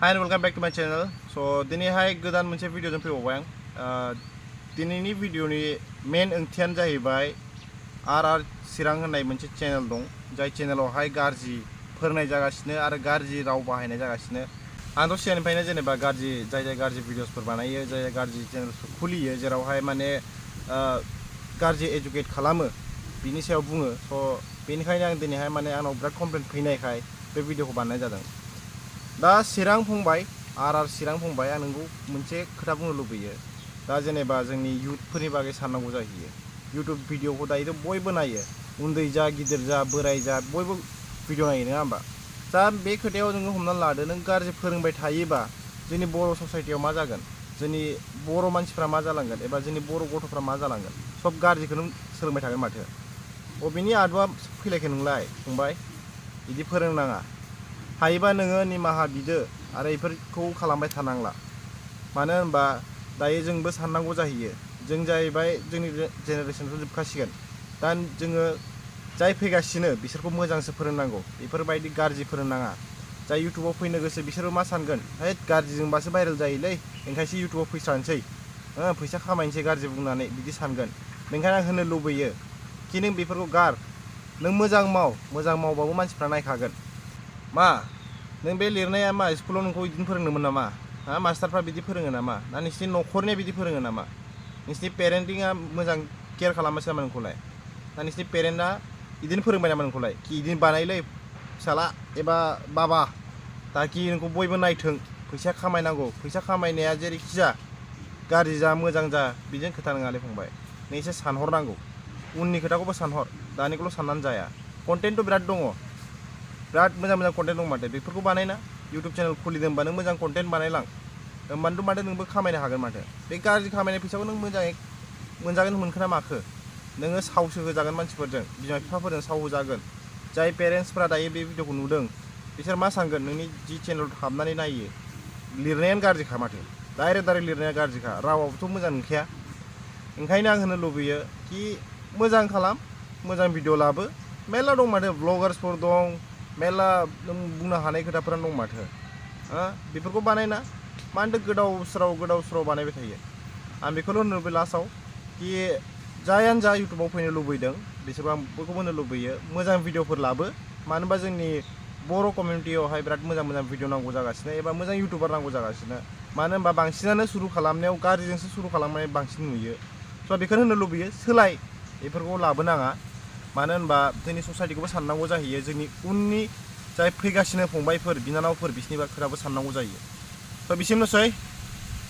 Hi and welcome back to my channel. So दिनैहाय गोदान मोनसे भिडिअजों फैबावबाय आं दिनैनि भिडिअनि मेन ओंथियानो जाहैबाय आर चिरां होननाय मोनसे चेनेल दं जाय चेनेलावहाय गाज्रि फोरोंनाय जागासिनो आरो गाज्रि राव बाहायनाय जागासिनो आंथ' सिगांनिफ्रायनो जेनेबा गाज्रि जाय गाज्रि भिडिअसफोर बानायो जाय गाज्रि चेनेलफोर खुलियो जेरावहाय माने गाज्रि एजुकेट खालामो बिनि सायाव बुङो स' बेनिखायनो आं दिनैहाय माने आंनाव बिराद कमप्लेन फैनायखाय बे भिडिअखौ बानायनाय जादों दा चिरां फंबाय आर चिरां फंबाय आं नोंखौ मोनसे खोथा बुंनो लुबैयो दा जेनेबा जोंनि युथफोरनि बागै साननांगौ जाहैयो यूट्यूब भिडिअखौ दायोथ' बयबो नायो उन्दै जा गिदिर जा बोराय जा बयबो भिडिअ नायो नङा होमबा दा बे खोथायाव नोङो हमनानै लादो नों गाज्रि फोरोंबाय थायोबा जोंनि बर' ससाइटियाव मा जागोन जोंनि बर' मानसिफ्रा मा जालांगोन एबा जोंनि बर' गथ'फ्रा मा जालांगोन सब गाज्रिखौनो सोलोंबाय थागोन माथो अबेनि आदबा फैलायखो नोंलाय फंबाय बिदि फोरोंनाङा हायोबा नोङो निमाहा बिदो आरो बेफोरखौ खालामबाय थानांला मानो होनबा दायो जोंबो साननांगौ जाहैयो जों जाहैबाय जोंनि जेनेरेसनखौ जोबखासिगोन दा जोङो जाय फैगासिनो बिसोरखौ मोजांसो फोरोंनांगौ बेफोरबायदि गाज्रि फोरोंनाङा जाय इउटुबाव फैनो गोसो बिसोरो मा सानगोन है गाज्रिजोंबासो भाइरेल जायोलै ओंखायसो इउटुबाव फैस्रानोसै फैसा खामायनोसै गाज्रि बुंनानै बिदि सानगोन बेनिखायनो आं होनो लुबैयो कि नों बेफोरखौ गार नों मोजां मावबाबो मानसिफ्रा नायखागोन मा नों बे लिरनाया मा स्कुलाव नोंखौ बिदिनो फोरोंदोंमोन नामा मास्टारफ्रा बिदि फोरोङो नामा ना नोंसिनि न'खरनिया बिदि फोरोङो नामा नोंसिनि पेरेन्टिंआ मोजां केयार खालामासै नामा नोंखौलाय ना नोंसिनि पेरेन्टआ बिदिनो फोरोंबाय नामा नोंखौलाय कि बिदिनो बानायलै फिसाला एबा बाबा ताकि नोंखौ बयबो नायथों फैसा खामायनांगौ फैसा खामायनाया जेरैखि जा गाज्रि जा मोजां जा बिदिनो खोथा नङालै फंबाय नों एसे सानहरनांगौ उननि खोथाखौबो सानहर दानिखौल' साननानै जाया कन्टेन्टथ' बिराद दङ बिराद मोजां कन्टेन्ट दं माथो बेफोरखौ बानायना इउटुब चेनेल खुलिदों होनबा नों मोजां कन्टेन्ट बानायलां होनबानोथ' माथो नोंबो खामायनो हागोन माथो बे गाज्रि खामायनाय फैसाखौ नों मोजाङै मोनजागोन मोनखोना माखो नोङो सावसो होजागोन मानसिफोरजों बिमा बिफाफोरजों साव होजागोन जाय पेरेन्टसफ्रा दायो बे भिडिअखौ नुदों बिसोर मा सानगोन नोंनि जि चेनेल हाबनानै नायो लिरनायानो गाज्रिखा माथो डाइरेक्ट लिरनाया गाज्रिखा रावाबोथ' मोजां नंखाया ओंखायनो आं होनो लुबैयो कि मोजां खालाम मोजां भिडिअ लाबो मेरला दं माथो ब्लगार्सफोर दं मेरला नों बुंनो हानाय खोथाफोरानो दं माथो बेफोरखौ बानायना मानोथो गोदाव सोराव बानायबाय थायो आं बेखौल' होनो लुबैयो लास्टआव कि जायानो जा इउटुबाव फैनो लुबैदों बिसोरबो आं बयखौबो होनो लुबैयो मोजां भिडिअफोर लाबो मानो होनबा जोंनि बर' कमिउनिटियावहाय बिराद मोजां भिडिअ नांगौ जागासिनो एबा मोजां इउटुबार नांगौ जागासिनो मानो होनबा बांसिनानो सुरु खालामनायाव गाज्रिजोंसो सुरु खालामनाय बांसिन नुयो स' बेखौनो होनो लुबैयो सोलाय बेफोरखौ लाबोनाङा मानो होनबा जोंनि ससाइटिखौबो साननांगौ जाहैयो जोंनि उननि जाय फैगासिनो फंबायफोर बिनानावफोर बिसोरनि खोथाबो साननांगौ जायो स' बिसिमनोसै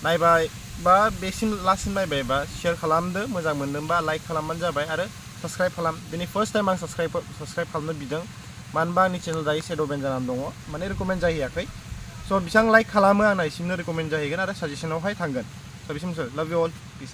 नायबाय बा बेसिम लास्टसिम नायबायबा शेयार खालामदो मोजां मोनदोंबा लाइक खालामबानो जाबाय आरो साबस्क्राइब खालाम दिनै फार्स्ट टाइम आं साबस्क्राइब खालामनो बिदों मानो होनबा आंनि चेनेल दायो शेड' बेन जानानै दङ माने रिकमेन्ड जाहैयाखै स' बेसेबां लाइक खालामो आंना इसिमनो रिकमेन्ड जाहैगोन आरो साजेसनावहाय थांगोन स' बिसिमनोसै लाभ इउ अल पिस आउट